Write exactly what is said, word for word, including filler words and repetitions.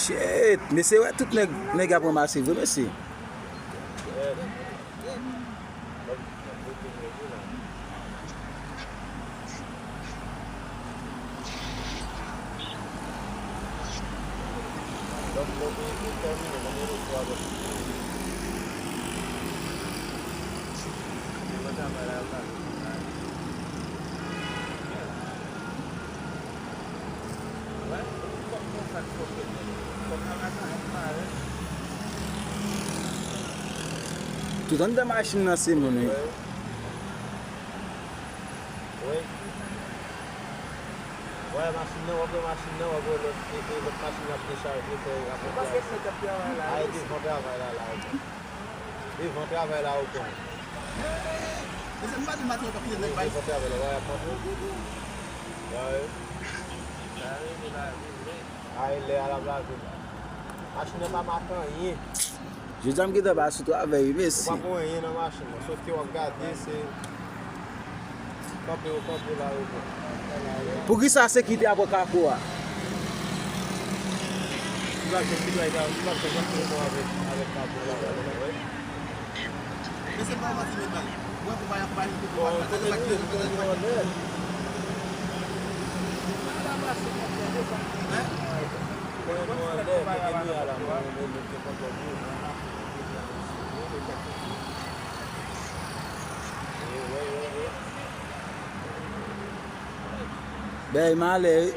Shit, mesye, wè tout nèg, nèg ap ranmase vre, mesye. Tout anndan machin nan se moun, wi. Wi. Wè machin nan, w ap wè machin nan, w ap wè lòt, e, e, lòt machin ap dechaje, fè, ap dechaje. A, e devan travay la, la, wi. Devan travay la, wi. Devan travay la, wè, y ap monte. Wè. A, e lè a l ap lave. Machin nan pa make anyen. Jodi a m gentan ba sou travay wi, mesye. Ou pa pran anyen nan machin nan, sòf ke w ap gade, se kanpe yo kanpe la yo bon. Poukisa sekirite a pran kako a? Li pa jwenn, li pa, li pa jwenn anpil non avèk, avèk kako la. Mesye pa w pati met bal. Ou wè pou bay, bay, pou bay, bay, bay, bay, bay. Hein? Bèy malè wi.